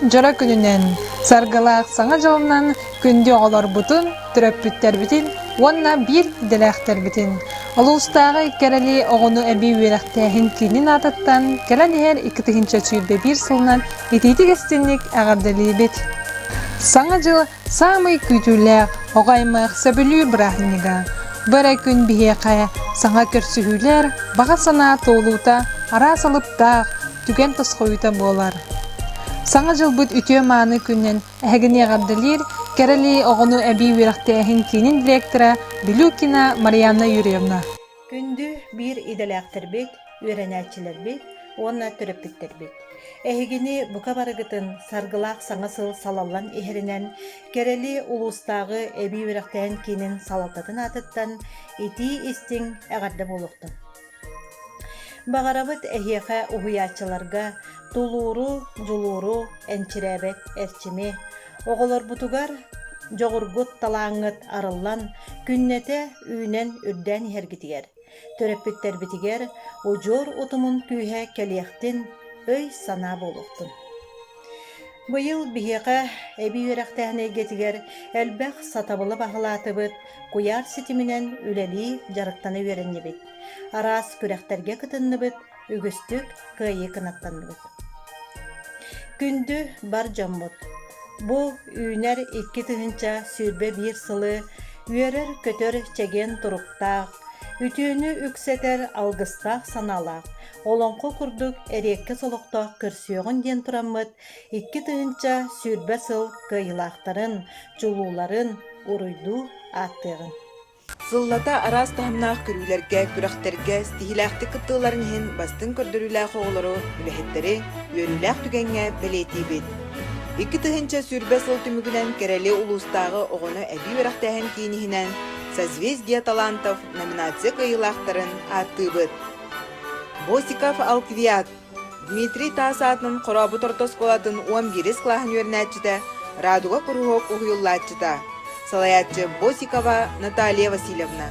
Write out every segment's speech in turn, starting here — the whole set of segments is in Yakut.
дьоро күнүнэн, саргылаах Саҥа дьылынан күндү оҕолорбутун, төрөппүттэрбитин уонна биир идэлээхтэрбитин улуустааҕы Кэрэли оҕону эбии үөрэхтээһин киинин аатыттан кэлэн иһэр 2021 сылынан итиитик-истинник эҕэрдэлиибит! Саҥа дьыл Саамай күүтүүлээх, оҕо аймах сөбүлүүр бырааһынньыга. Бу эрэ күн биһиэхэ саҥа көрсүһүүлэр, баҕа санаа туолуута араас алыптаах, түгэн тосхойуута буолар. Саҥа дьылбыт үтүө-мааны күнүнэн эһигини эҕэрдэлиир Кэрэли оҕону эбии үөрэхтээһин киинин директора Билюкина Марианна Юрьевна. Күндү биир идэлээхтэрбит, үөрэнээччилэрбит уонна төрөппүттэрбит! Эһигини бука барыгытын саргылаах саҥа сыл салаллан иһэринэн Кэрэли улуустааҕы эбии үөрэхтээһин киинин салалтатын аатыттан итии-истиҥ эҕэрдэ буолуохтун! Баҕарабыт эһиэхэ уһуйааччыларга тулууру, дьулууру, энчирээбэт эрчими, оҕолорбутугар дьоҕургут, талааҥҥыт арыллан, күннэтэ үүнэн-үрдээн иһэргитигэр, төрөппүттэрбитигэр удьуор утумун күүһэ кэлиэхтин, өй-санаа буолуохтун. Быйыл биһиэхэ эбии үөрэхтээһин эйгэтигэр элбэх сатабылы баһылаатыбыт, куйаар ситиминэн үлэлии, дьарыктана үөрэннибит. Араас күрэхтэргэ кытынныбыт, үгүстүк кыайыы кынаттанныбыт. Күндү бар дьоммут! Бу үүнэр 2021 сылы үөрэр-көтөр чэгиэн туруктаах, үтүөнү үксэтэр алгыстаах санаалаах, олоҥхо курдук эриэккэс олохтоох көрсүөҕүн диэн тураммыт 2020 сыл кыайыылаахтарын, чулууларын уруйдуу ааттыаҕыҥ. Сыллата араас таһымнаах көрүүлэргэ, күрэхтэргэ ситиһиилээхтик кыттыыларын иһин бастыҥ көрдөрүүлээх оҕолору, үлэһиттэри үөрүүлээх түгэҥҥэ бэлиэтиибит. 2020 сыл түмүгүнэн Кэрэли улуустааҕы оҕону эбии үөрэхтээһин киин иһинэн «Созвездие талантов» номинация кыайыылаахтарын ааттыыбыт. Босиков Алквиад Дмитрий Таас аатынан Хорообут орто оскуолатын 11 кылааһын үөрэнээччитэ, Радуга куруһуок уһуйуллааччыта, салайааччы Босикова Наталья Васильевна.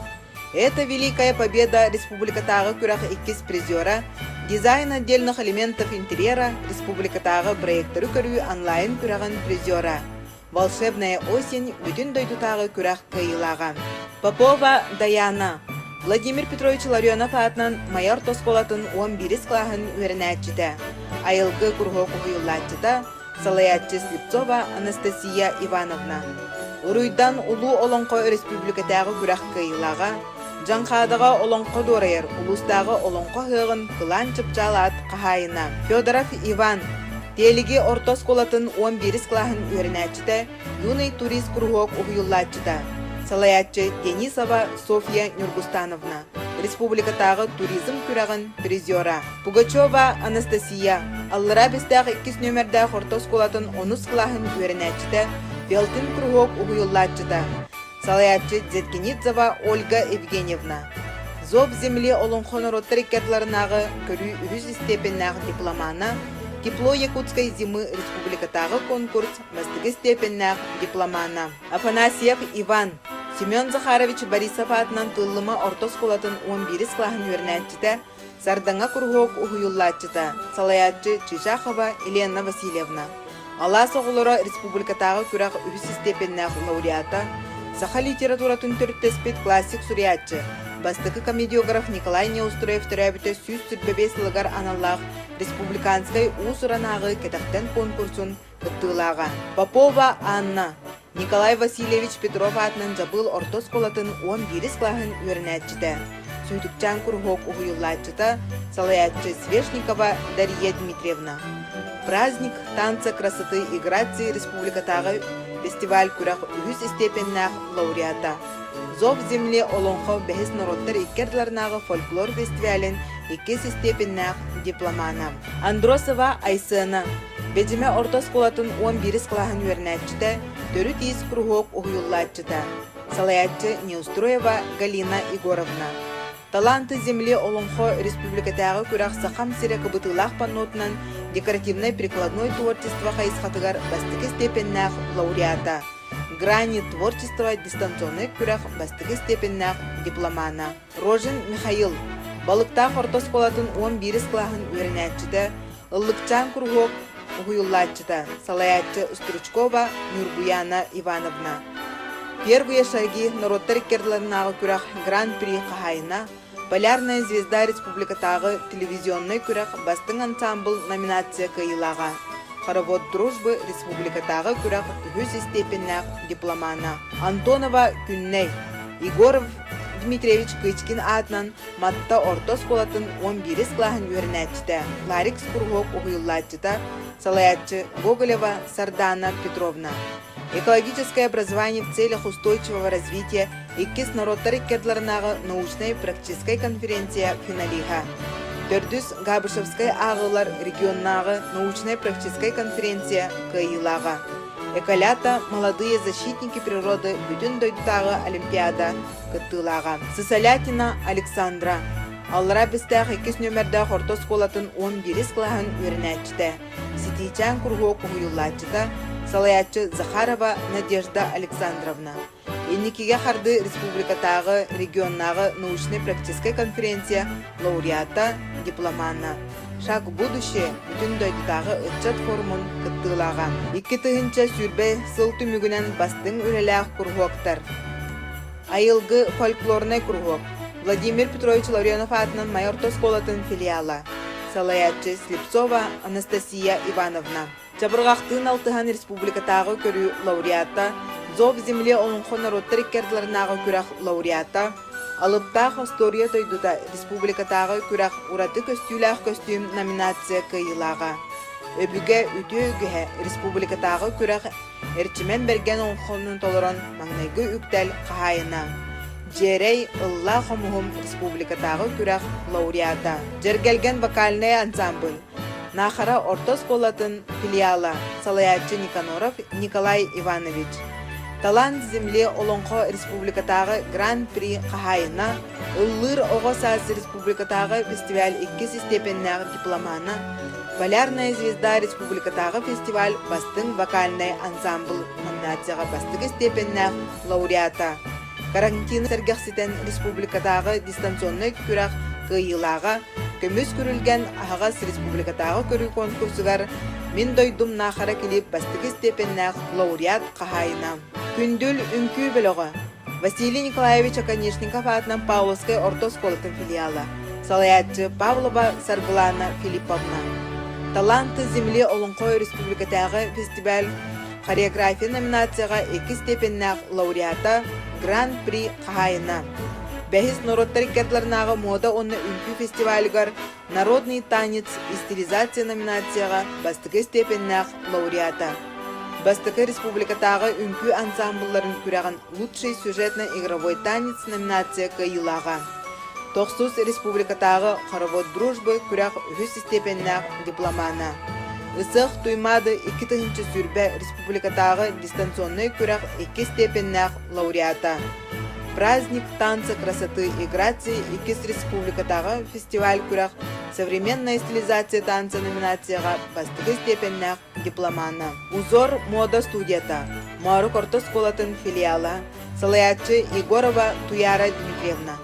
Это Великая Победа республикатааҕы күрэх иккис призера, дизайн отдельных элементов интерьера республикатааҕы проекторы көрүү онлайн күрэҕин призера. Волшебная осень бүтүн дойдутааҕы күрэх кыайыылааҕа. Попова Даяна Владимир Петрович Ларионов аатынан Майа орто оскуолатын 11 кылааһын үөрэнээччитэ, айылгы куруһуок уһуйуллааччыта, салайааччы Слепцова Анастасия Ивановна. Уруйдан Улуу Олоҥхо өрөспүүбүлүкэтээҕи күрэх кыайыылааҕа, Дьаҥхаадаҕа олоҥхо дуорайар улуустааҕы олоҥхо ыһыаҕын кылаан чыпчаал аат хаһаайына Федоров Иван Тиэлиги орто оскуолатын 11 кылааһын үөрэнээччитэ, Юный турист куруһуок уһуйуллааччыта, салайааччы Денисова Софья Нюргустановна, республикатааҕы туризм күрэҕин призера Пугачева Анастасия, Аллараа Бэстээх иккис нүөмэрдээх орто оскуолатын онус кылааһын үөрэнээччитэ, Белтин куруһуок уһуйуллааччыта, Салайааччы Зеткинидзева Ольга Евгеньевна. Зов земли олоҥхо норуоттар икки ардыларынааҕы көрүү үһүс истиэпэннээх дипломана, Тепло якутской зимы республикатааҕы конкурс бастакы истиэпэннээх дипломана. Афанасьев Иван, Семен Захарович Борисов аатынан Тыллыма орто оскуолатын 11 кылааһын үөрэнээччитэ, Сардаҥа куруһуок уһуйуллааччыта, салайааччы Чижахова Елена Васильевна, Алаас оҕолоро республикатааҕы күрэх үһүс истиэпэннээх лауреата, саха литературатын төрүттэспит классик суруйааччы, бастакы комедиограф Николай Неустроев төрөөбүтэ 125 сылыгар аналлаах республиканскай уус-уран ааҕыы кэтэхтэн конкурсун кыттыылааҕа. Попова Анна, Николай Васильевич Петров аатынан Дьабыыл орто оскуолатын 11 кылааһын үөрэнээччитэ, Сүүтүкчээн куруһуок уһуйуллааччыта, салайааччы Свешникова Дария Дмитриевна. Праздник танца красоты и грации республикатааҕы фестиваль күрэх үһүс истиэпэннээх лауреата. Зов земли олоҥхо бэһис норуоттар икки ардыларынааҕы фольклор фестивалын иккис истиэпэннээх дипломана. Андросова Айсена Бэдьимэ орто оскуолатын 11 кылааһын үөрэнээччитэ, төрүт иис куруһуок уһуйуллааччыта, салайааччы Неустроева Галина Егоровна. Таланты земли олоҥхо республикатааҕы күрэх Сахам сирэ кыбытыылаах паннотунан декоративнай-прикладной творчество хайысхатыгар бастакы степеннээх лауреата, Грани творчества дистанционнай күрэх бастакы степеннээх дипломана. Рожин Михаил, Балыктаах орто оскуолатын 11 кылааһын үөрэнээччитэ, Ыллыкчаан куруһуок. уһуйуллааччыта, салайааччы Стручкова Нюргуяна Ивановна. Первые шаги норуоттар иккардыларынааҕы күрэх Гран-при хаһаайына, Полярная звезда республикатааҕы телевизионнай күрэх бастыҥ ансаамбыл номинация кыайыылааҕа, Хоровод дружбы республикатааҕы күрэх үһүс истиэпэннээх дипломана Антонова Күннэй, Егоров Дмитриевич Кычкин аатынан Матта орто оскуолатын 11 кылааһын үөрэнээччитэ, Ларикс куруһуок уһуйуллааччыта, салайааччы Гоголева Сардаана Петровна. Экологическое образование в целях устойчивого развития иккис норуоттар иккардыларынааҕы научнай-практическай конференция финалиһа. Төрдүс Габышевскай ааҕыылар регионнааҕы научнай-практическай конференция кыайыылааҕа. Эколята «Молодые защитники природы» бүтүн дойдутааҕы олимпиада кыттыылааҕа. Сысолятина Александра Аллараа Бэстээх иккис нүөмэрдээх орто оскуолатын 11 кылааһын үөрэнээччитэ, Ситиичээн куруһуок уһуйуллааччыта, салайааччы Захарова Надежда Александровна. Инникигэ хардыы республикатааҕы, регионнааҕы научнай-практическай конференция лауреата, дипломана. Шаг в будущее бүтүн дойдутааҕы ыччат форумун кыттыылааҕа. 2020 сыл түмүгүнэн бастыҥ үлэлээх куруһуоктар. Айылгы фольклорнай куруһуок Владимир Петрович Ларионов аатынан Майа орто оскуолатын филиала. Салайааччы Слепцова Анастасия Ивановна. Чабырҕахтыын алтыһан республикатааҕы көрүү лауреата, Зов земле олоҥхо норуоттар иккардыларынааҕы күрэх лауреата, Алыптаах остуоруйа дойдута республикатааҕы күрэх ураты көстүүлээх көстүүм номинация кыайыылааҕа, Өбүгэ үтүө үгэһэ республикатааҕы күрэх Эрчимэн Бэргэн олоҥхону толорон маҥнайгы үктэл хаһаайына, Дьиэрэй Ыллаа хомуһум республикатааҕы күрэх лауреата, Дьэргэлгэн вокальнай ансамбль Наахара орто оскуолатын филиала, салайааччы Никаноров Николай Иванович. Талант земли Олоҥхо республикатааҕы Гран-при хаһаайына, Ыллыыр оҕо саас республикатааҕы фестиваль иккис истиэпэннээх дипломана, Полярная звезда республикатааҕы фестиваль бастыҥ вокальнай ансамбл номинацияҕа бастакы истиэпэннээх лауреата, Карантин сэргэхситэн республикатааҕы дистанционнай күрэх кыайыылааҕа, Көмүс күрүлгэн аһаҕас республикатааҕы көрүү конкурсугар «Мин дойдум Наахара» клип бастакы истиэпэннээх лауреат хаһаайына. Күндүл үҥкүү бөлөҕө Василий Николаевич Оконешников аатынан Павловскай орто оскуолатын филиала, салайааччы Павлова Саргылана Филипповна. «Таланты земли» Олоҥхо республикатааҕы фестиваль Хореография номинацияҕа икки степеннээх лауреата, Гран-при хаһаайына. Бэһис норуоттар иккардыларынааҕы муода уонна үҥкүү фестивалыгар «Народный танец и стилизация» номинацияҕа бастакы степеннээх лауреата. Бастакы республикатааҕы үҥкүү ансаамбылларын күрэҕин «Лучший сюжетно-игровой танец» номинация кыайыылааҕа. Тохсус республикатааҕы «Хоровод дружбы» күрэх үһүс истиэпэннээх дипломана. Ысыах Туймаады 2020 республикатааҕы дистанционнай күрэх иккис степеннээх лауреата. Праздник танца красоты и грации иккис республикатааҕы фестиваль күрэх «Современная стилизация танца» номинацияҕа бастакы степеннээх дипломана. Узор мода студията, Моорук орто оскуолатын филиала, салайааччы Егорова Туяра Дмитриевна.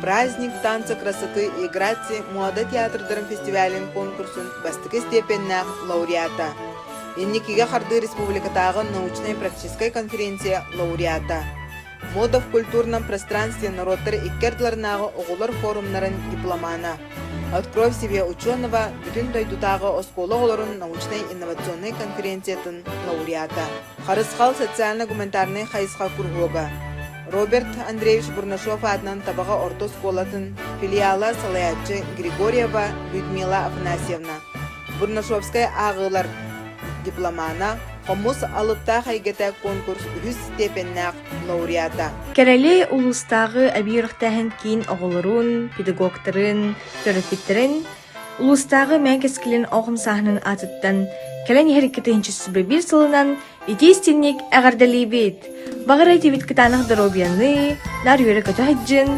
Праздник танца красоты и грации муода театрдарын фестивалын конкурсун бастакы степеннээх лауреата. Инникигэ хардыы республикатааҕы научнай-практическай конференция лауреата. Мода в культурном пространстве норуоттар икки ардыларынааҕы оҕолор форумнарын дипломана. Открой в себе ученого бүтүн дойдутааҕы оскуола оҕолорун научнай-инновационнай конференциятын лауреата. Харысхал социально-гуманитарнай хайысха куруһуога. Роберт Андреевич Бурнашов аатынан Табаҕа орто оскуолатын филиала салайааччы Григорьева Людмила Афанасьевна. Бурнашовскай ааҕыылар дипломана, Хомус алыптаах эйгэтэ конкурс үһүс степеннээх лауреата. Кэрэли улуустааҕы эбии үөрэхтээһин киин оҕолорун, педагогтарын, төрөппүттэрин улуустааҕы Мэҥэ кэскилин оҕо хамсааһынын аатыттан кэлэн иһэр 2021 сылынан итии истиҥник эҕэрдэлиибит! Баҕар этибит кытаанах доруобуйаны, наар үөрэ-көтө сылдьын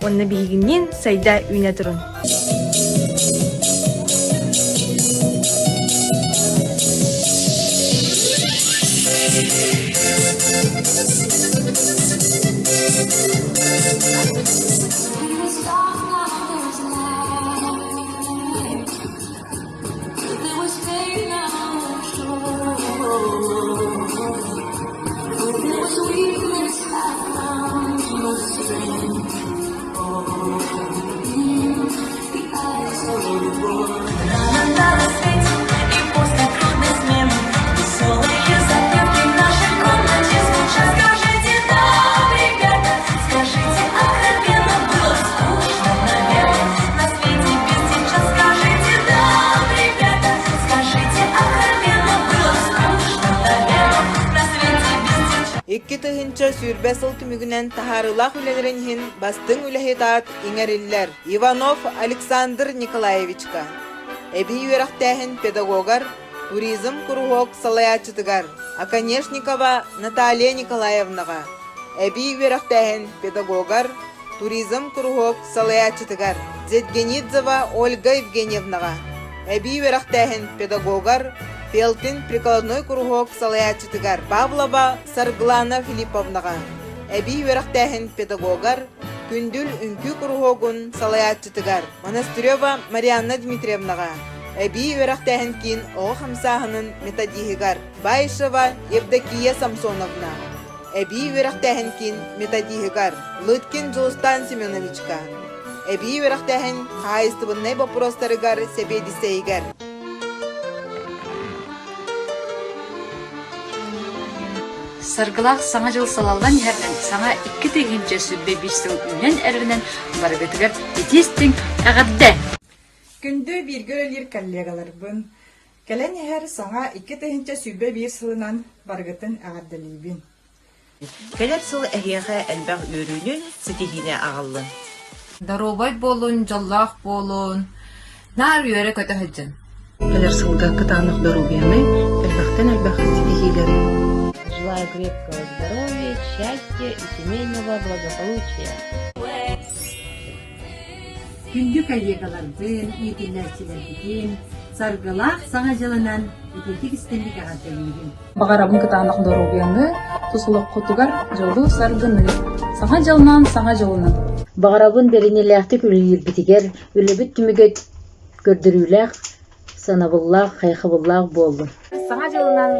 уонна биһигинниин сайда үүнэ турун! 2020 сыл түмүгүнэн таһаарыылаах үлэлэрин иһин бастыҥ үлэһит аат иҥэриллэр Иванов Александр Николаевичка, эбии үөрэхтээһин педагогар, туризм куруһуок салайааччытыгар Оконешникова Наталья Николаевнаҕа, эбии үөрэхтээһин педагогар, туризм куруһуок салайааччытыгар Зедгенидзева Ольга Евгеньевнаҕа, эбии үөрэхтээһин педагогар, Пелтин прикладной куруһуок салайааччытыгар Павлова Саргылана Филипповнаҕа, эбии үөрэхтээһин педагогар, Күндүл үҥкүү куруһуогун салайааччытыгар Монастырева Марианна Дмитриевнаҕа, эбии үөрэхтээһин киин оҕо хамсааһынын методиһыгар Баишева Евдокия Самсоновна, эбии үөрэхтээһин киин методиһыгар Лыткин Дьулустаан Семеновичка, эбии үөрэхтээһин хаһаайыстыбаннай боппуруостарыгар сэбиэдиссэйигэр. Саргылаах Саҥа дьыл салаллан иһэринэн саҥа 2021 сыл үүнэн эрэринэн барыгытыгар итии-истиҥ эҕэрдэ! Күндү бииргэ үлэлиир коллегаларбын, кэлэн иһэр саҥа 2021 сылынан барыгытын эҕэрдэлиибин. Кэлэр сыл эһиэхэ элбэх үөрүүнү, ситиһиини аҕаллын. Доруобай буолун, дьоллоох буолун, наар үөрэ-көтө сылдьын. Кэлэр сылга кытаанах доруобуйаны, элбэхтэн элбэх ситиһиилэри. Желаю крепкого здоровья, счастья и семейного благополучия. Күндү коллегаларбын, иитиллээччилэрбитин саргылаах Саҥа дьылынан итиитик истиҥник эҕэрдэлиибин! Баҕарабын кытаанах доруобуйаны, тус олоххутугар дьолу-саргыны! Саҥа дьылынан, саҥа дьолунан! Баҕарабын бэриниилээхтик үлэлиирбитигэр, үлэбит түмүгэ көрдөрүүлээх, сыанабыллаах, хайҕабыллаах буоллун. Саҥа дьылынан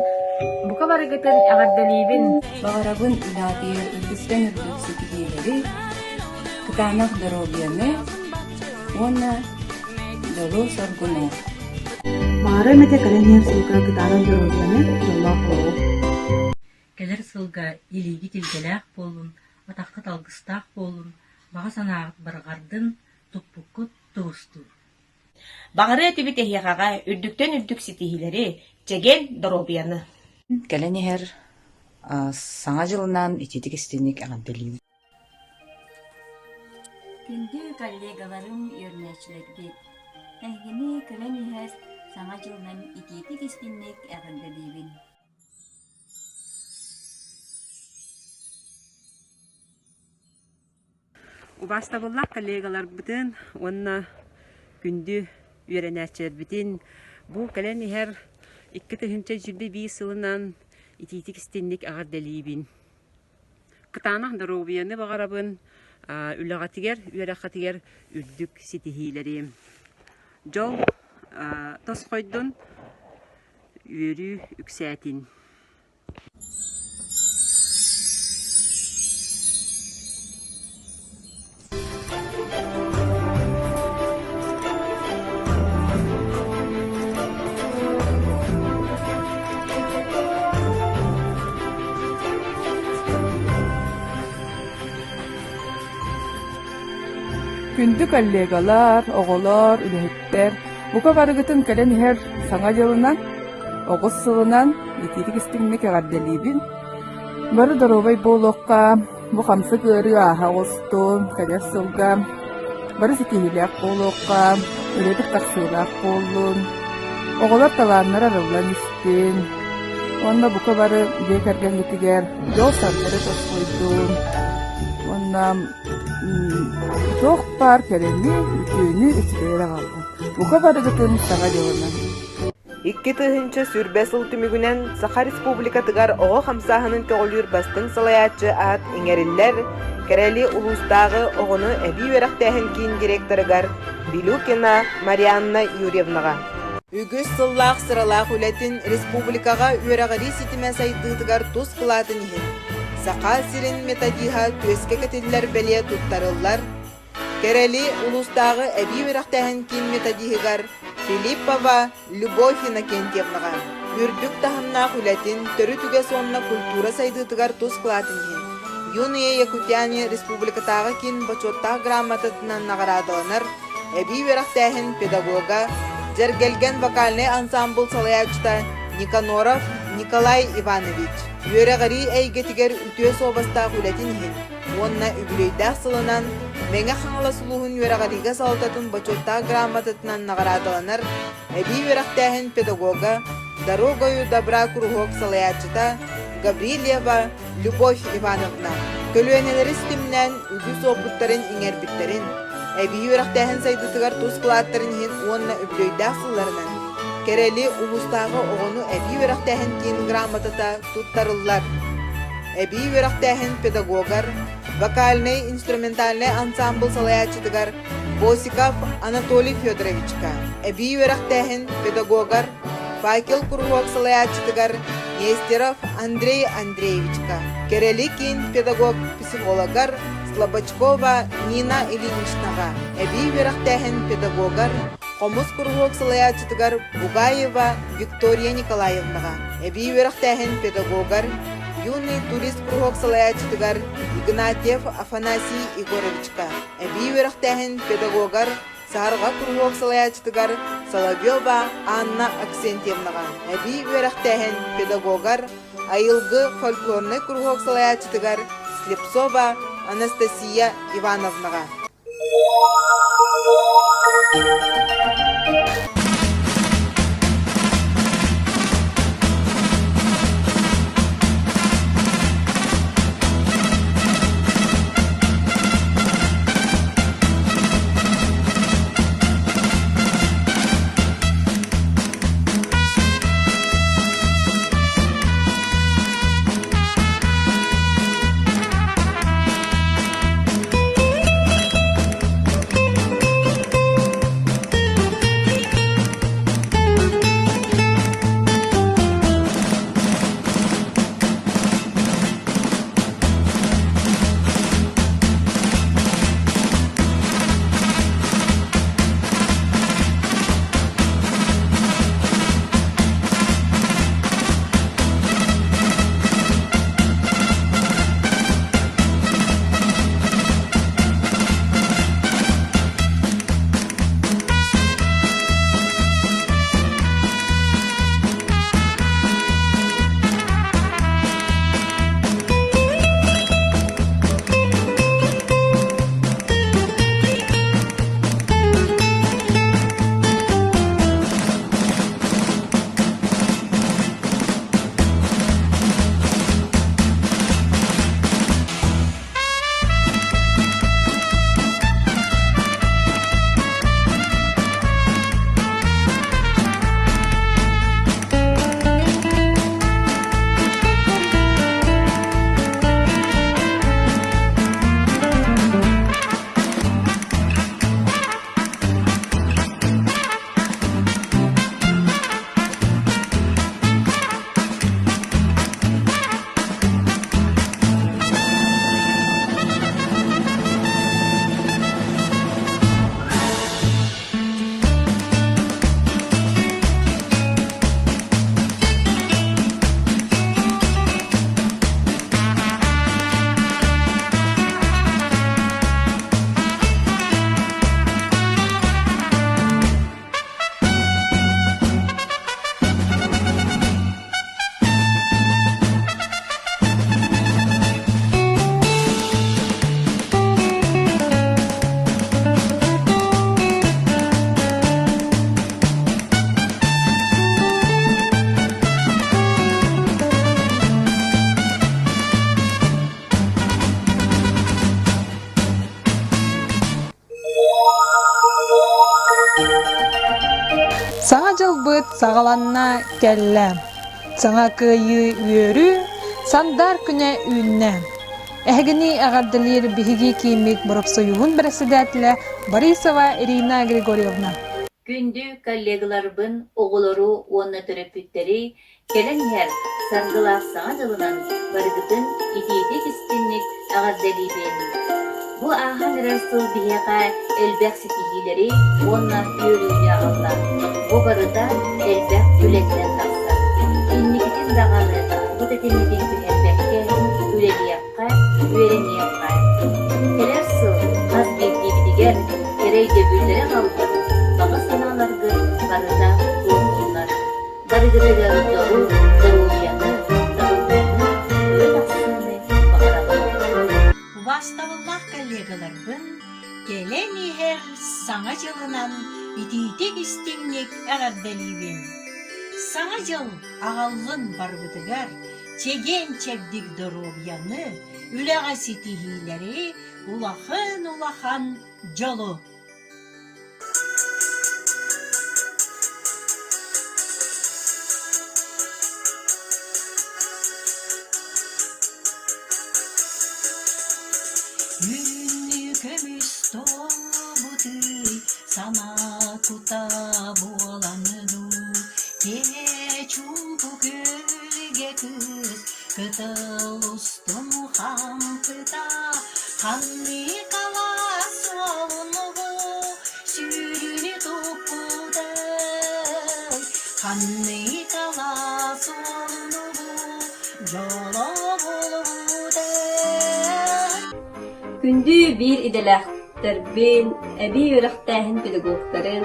бука барыгытын эҕэрдэлиибин! Баҕарабын үлэҕитигэр үрдүктэн үрдүк ситиһиилэри, кытаанах доруобуйаны уонна дьолу-соргуну! Баҕарыам этэ кэлэн иһэр сылга кытаанах доруобуйаны, дьоллоох олоҕу! Кэлэр сылга илиигит илгэлээх буоллун, атаххыт алгыстаах буоллун, баҕа санааҕыт барҕардын, туппуккут тубустун! Баҕарыа этибит эһиэхэҕэ үрдүктэн үрдүк ситиһиилэри, чэгиэн доруобуйаны! Кэлэн иһэр Саҥа дьылынан итиитик-истиҥник эҕэрдэлиибит! Күндү коллегаларым, үөрэнээччилэрбит! Эһигини кэлэн иһэр Саҥа дьылынан итиитик-истиҥник эҕэрдэлиибин! Убаастабыллаах коллегаларбытын уонна күндү үөрэнээччилэрбитин бу кэлэн иһэр 2021 сылынан итиитик-истиҥник эҕэрдэлиибин. Кытаанах доруобуйаны баҕарабын, үлэҕитигэр, үөрэххитигэр үрдүк ситиһиилэри. Дьол тосхойдун, үөрүү үксээтин. Күндү коллегалар, оҕолор, үлэһиттэр, бука барыгытын кэлэн иһэр Саҥа дьылынан, оҕус сылынан итиитик истиҥник эҕэрдэлиибин. Бары доруобай буолуохха, бу хамсык ыарыы ааһа оҕустун, кэлэр сылга бары ситиһиилээх буолуохха, үлэбит тахсыылаах буоллун, оҕолор талааннара арыллан истин, уонна бука бары дьиэ кэргэҥҥитигэр дьол-саргы тосхойдун уонна туох баар кэрэни, үтүөнү, үчүгэйи эрэ аҕаллын. Бука барыгытын саҥа дьылынан! 2020 сыл түмүгүнэн Саха Республикатыгар оҕо хамсааһынын көҕүлүүр бастыҥ салайааччы аат иҥэриллэр Кэрэли улуустааҕы оҕону эбии үөрэхтээһин киин директорыгар Билюкина Марианна Юрьевнаҕа. Үгүс сыллаах сыралаах үлэтин республикаҕа үөрэҕирии ситимэ сайдыытыгар тус кылаатын иһин Саха сирин методиһа түөскэ кэтиллэр бэлиэ туттарыллар Кэрэли улуустааҕы эбии үөрэхтээһин киин методиһыгар Филиппова Любовь Иннокентьевнаҕа үрдүк таһымнаах үлэтин, төрүт үгэс уонна культура сайдыытыгар тус кылаатын иһин «Юные якутяне» республикатааҕы киин бочуоттаах грамотатынан наҕараадаланар эбии үөрэхтээһин педагога, Дьэргэлгэн вокальнай ансаамбыл салайааччыта Никаноров Николай Иванович. Үөрэҕирии эйгэтигэр үтүө суобастаах үлэтин иһин уонна үбүлүөйдээх сылынан Мэҥэ Хаҥалас улууһун үөрэҕириигэ салалтатын бочуоттаах грамотатынан наҕараадаланар эбии үөрэхтээһин педагога, «Дорогою добра» куруһуок салайааччыта Гаврильева Любовь Ивановна көлүөнэлэри ситимнээн үгүс уопуттарын иҥэрбиттэрин, эбии үөрэхтээһин сайдыытыгар тус кылааттарын иһин уонна үбүлүөйдээх сылларынан Кэрэли улуустааҕы оҕону эбии үөрэхтээһин киин грамотата туттарыллар. Эбии үөрэхтээһин педагогар, вокальнай-инструментальнай ансаамбыл салайааччытыгар Босиков Анатолий Федоровичка, эбии үөрэхтээһин педагогар, Факел куруһуок салайааччытыгар Нестеров Андрей Андреевичка, Кэрэли киин педагог-психологар Слабочкова Нина Ильиничнаҕа, эбии үөрэхтээһин педагогар, хомус куруһуок салайааччытыгар Бугаева Виктория Николаевнаҕа, эбии үөрэхтээһин педагогар, Юный турист куруһуок салайааччытыгар Игнатьев Афанасий Егоровичка, эбии үөрэхтээһин педагогар, Саһарҕа куруһуок салайааччытыгар Соловьева Анна Аксентьевнаҕа, эбии үөрэхтээһин педагогар, Айылгы фольклорнай куруһуок салайааччытыгар Слепцова Анастасия Ивановнаҕа. Саҥа дьылбыт саҕаланна кэллэ. Саҥа кыайыы үөрүү, сандаар күнэ үүннэ. Эһигини эҕэрдэлиир биһиги кииммит боропсойууһун бэрэссэдээтэлэ Борисова Ирина Григорьевна. Күндү коллегаларбын, оҕолору уонна төрөппүттэри Кэлэн иһэр саргылаах Саҥа дьылынан барыгытын итиитик-истиҥник эҕэрдэлиибин! Бу ааһан эрэр сыл биһиэхэ элбэх ситиһиилэри уонна үөрүүнү аҕалла. Бу барыта элбэх үлэттэн тахсар. Инникитин даҕаны бу тэтиммитин түһэрбэккэ үлэлиэххэ, үөрэниэххэ. Кэлэр сыл хас биирдиибитигэр кэрэ өйдөбүллэри аҕалбыт баҕа санааларгыт барыта туоллуннар. Барыгытыгар дьолу, доруобуйаны, табыллыыны. Убаастабыллаах коллегаларбын кэлэн иһэр Саҥа дьылынан итиитик-истиҥник эҕэрдэлиибин! Саҥа дьыл аҕаллын барыбытыгар чэгиэн-чэбдик доруобуйаны, үлэҕэ ситиһиилэри, улахан-улахан дьолу! Үүннүү көмүс туолбутуй, санаа кута буолан дуу, Киэһэ чуумпу күөлгэ кыыс кытыл устун хаампыта, Ханнык алаас суолунугу сүүрүүнү туппутай, Ханнык алаас суолунугу дьоло буолбутай. Күндү биир идэлээхтэрбин, эбии үөрэхтээһин педагогтарын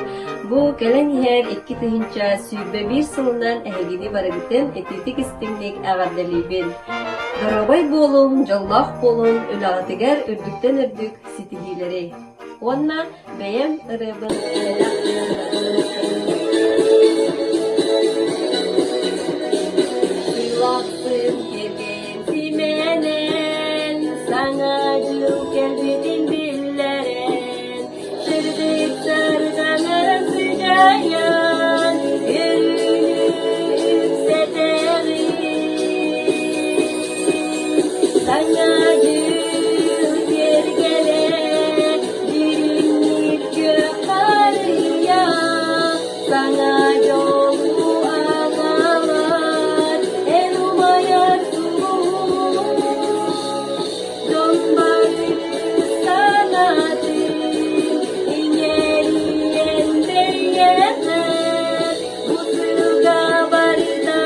бу кэлэн иһэр 2021 сылынан эһигини барыгытын итиитик-истиҥник эҕэрдэлиибин! Доруобай буолуҥ, дьоллоох буолуҥ, үлэҕитигэр үрдүктэн үрдүк ситиһиилэри! Уонна бэйэм ырыабын бэлэх Сылахсын кэргэн симэнэн, саҥа дьыл кэлбитин биллэрэн, сырдык сардаҥаран сыдьаайан, өрүүнү үксэтэҕин. Саҥа дьыл киэргэлэ, дьириҥник күөх харыйа, Саҥа дьолу аҕалар, эн умайар сулус. Дьон бары санаатын иҥэриэн бэйэҕэ, бу сылга барыта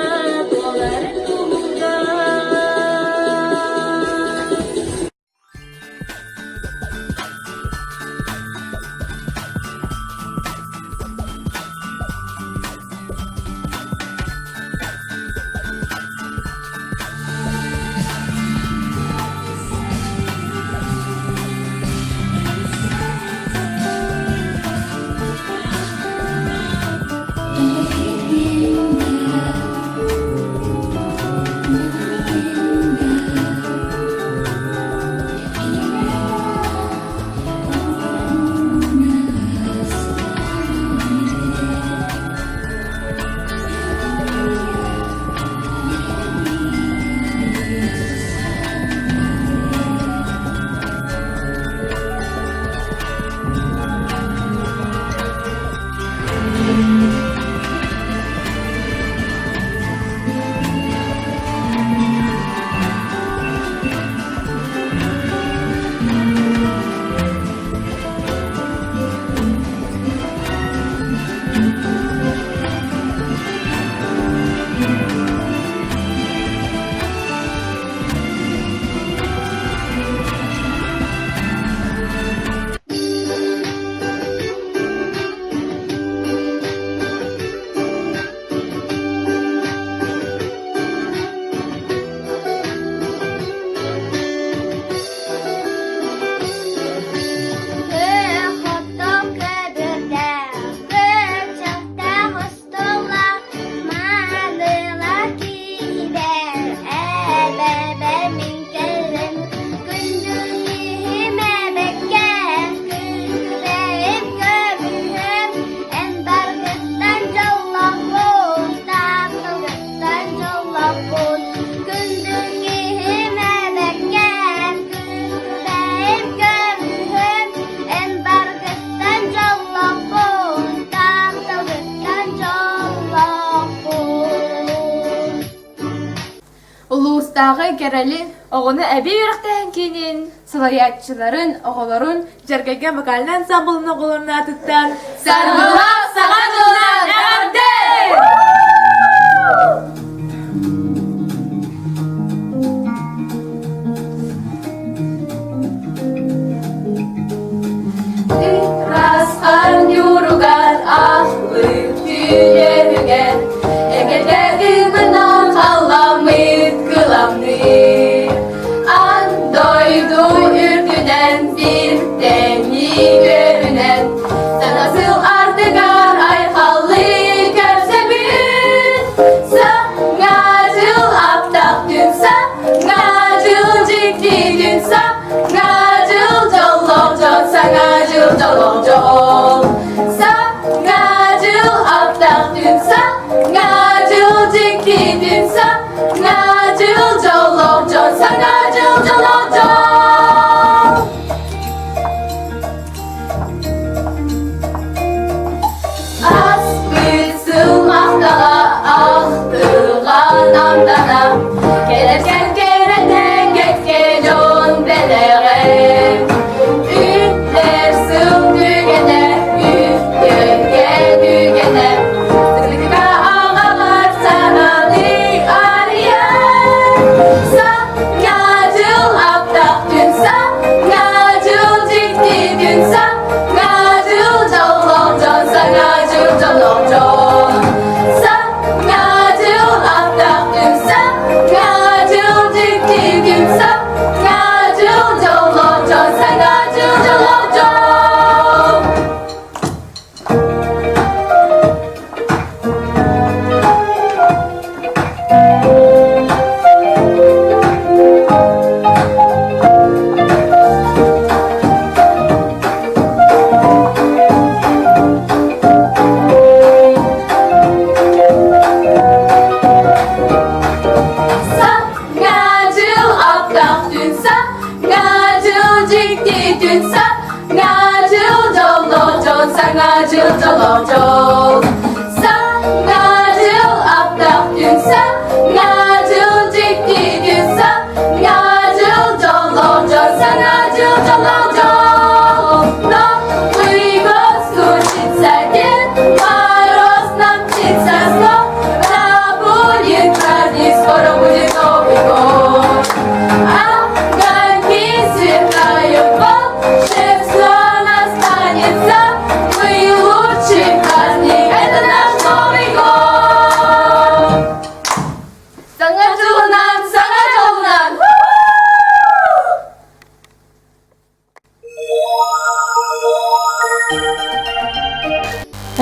туолар туһугар. Улуустааҕы Кэрэли оҕону эбии үөрэхтээһин киинин салайааччыларын, оҕолорун Дьэргэйгэ вокальнай ансамблын оҕолорун аатыттан Саргылаах Саҥа дьылынан эҕэрдэ! Ырасхан юругар ахлык түнерүгэр Эгэлгэ ымынан халламмыт кыламныы Ан дойду үрдүгэр. Түмсэн биир тэҥнии көрүнэн, Саҥа сыл ардыгар айхаллыы көрсөбүт. Саҥа дьыл аптаах күн, саҥа дьыл дьикти күн, саҥа дьыл дьоллоох дьон, саҥа дьыл дьоллоох дьол. Саҥа дьыл аптаах күн, саҥа дьыл дьикти күн, саҥа дьыл дьоллоох дьон, саҥа дьыл дьоллоох дьол. Аспыт сыл махтала ахтылҕан амтана, кэлэргэн кэрэтэ кэккэ дьон бэлэҕэ. Үттэр сыл түгэнэ, үттэргэ түгэнэ, сырдыкка аҕалар санааны арыйар. Саҥа дьыл аптаах күн, саҥа дьыл дьикти күн, саҥа дьыл дьоллоох дьон, саҥа дьыл дьоллоох дьон. Саҥа дьыл аптаах күн, саҥа дьыл дьикти күн, саҥа дьыл дьоллоох дьон, саҥа дьыл дьоллоох дьон. Саҥа дьыл аптаах күн, саҥа дьыл дьикти күн, саҥа дьыл дьоллоох дьон, саҥа дьыл дьоллоох дьол. Саҥа дьыл аптаах күн, саҥа дьыл дьикти күн, саҥа дьыл дьоллоох дьон, саҥа дьыл дьоллоох дьол. Новый год стучится, Дед Мороз нам мчится, скоро будет праздник, скоро будет Новый год. Огоньки сверкают, волшебство настанет, самый лучший праздник, это наш Новый год. Саҥа дьылынан, саҥа дьолунан!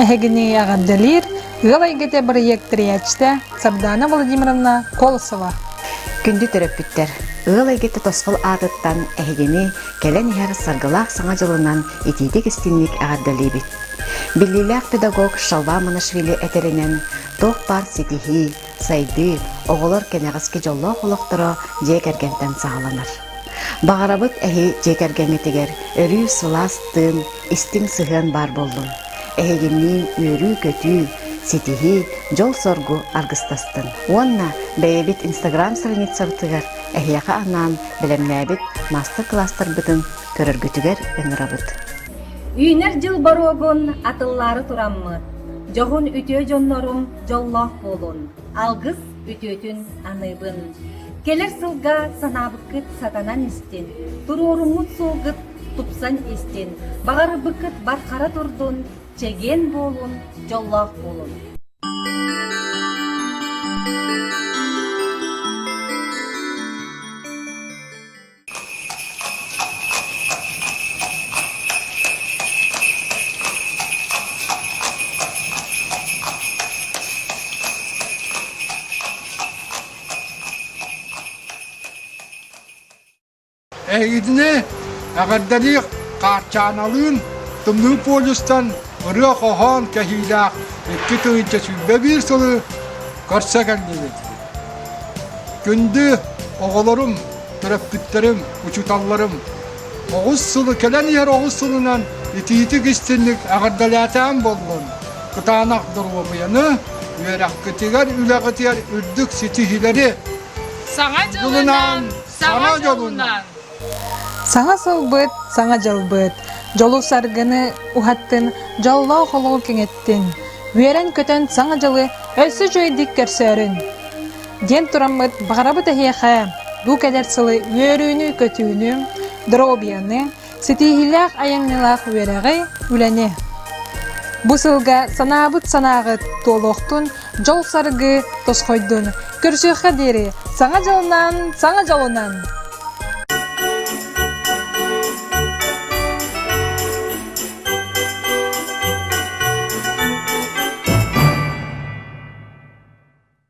Эһигини эҕэрдэлиир Ыал эйгэтэ бырайыак тэрийээччитэ Сардаана Владимировна Колосова. Күндү төрөппүттэр, ыал эйгэтэ тосхол аатыттан эһигини кэлэн иһэр саргылаах саҥа дьылынан итиитик-истиҥник эҕэрдэлиибит. Биллиилээх педагог Шалва Манашвили этэринэн, туох баар ситиһии, сайдыы, оҕолор кэнэҕэски дьоллоох олохторо дьиэ кэргэнтэн саҕаланар. Баҕарабыт эһи дьиэ кэргэҥҥитигэр өрүү сылаас тыын, истиҥ сыһыан баар буоллун. Эһигинниин үөрүү-көтүү, ситиһии, дьол-соргу аргыстастын. Уонна бэйэбит Инстаграм страницабытыгар эһиэхэ анаан бэлэмнээбит маастар-кылаастарбытын көрөргүтүгэр ыҥырабыт. Үүнэр дьыл боруогун атыллаары тураммыт, дьоһун үтүө дьоннорум дьоллоох буолун, алгыс үтүөтүн аныыбын. Кэлэр сылга санаабыккыт сатанан истин, туруоруммут суолгут тупсан истин, баҕарбыккыт бархара турдун, чэгиэн буолун, дьоллоох буолун. Эһигитини эҕэрдэлиир Хаарчааналыын Тымныы полюстан ырыа-хоһоон кэһиилээх 2021 сылы көрсө кэллибит. Күндү оҕолорум, төрөппүттэрим, учууталларым, оҕус сылы кэлэн иһэр оҕус сылынан итиитик-истинник эҕэрдэлээтээн буоллун, кытаанах доруобуйаны, үөрэххитигэр, үлэҕитигэр үрдүк ситиһиилэри Саҥа дьылынан, саҥа дьолунан! Саҥа сылбыт, саҥа дьылбыт, дьолу-саргыны уһаттын, дьоллоох олоҕу кэҥэттин, үөрэн-көтөн саҥа дьылы өссө үчүгэйдик көрсөөрүн! Диэн тураммыт баҕарабыт эһиэхэ бу кэлэр сылы үөрүүнү-көтүүнү, доруобуйаны, ситиһиилээх айымньылаах үөрэҕи, үлэни. Бу сылга санаабыт санааҕыт туолуохтун, дьол-саргы тосхойдун. Көрсүөххэ диэри саҥа дьылынан, саҥа дьолунан!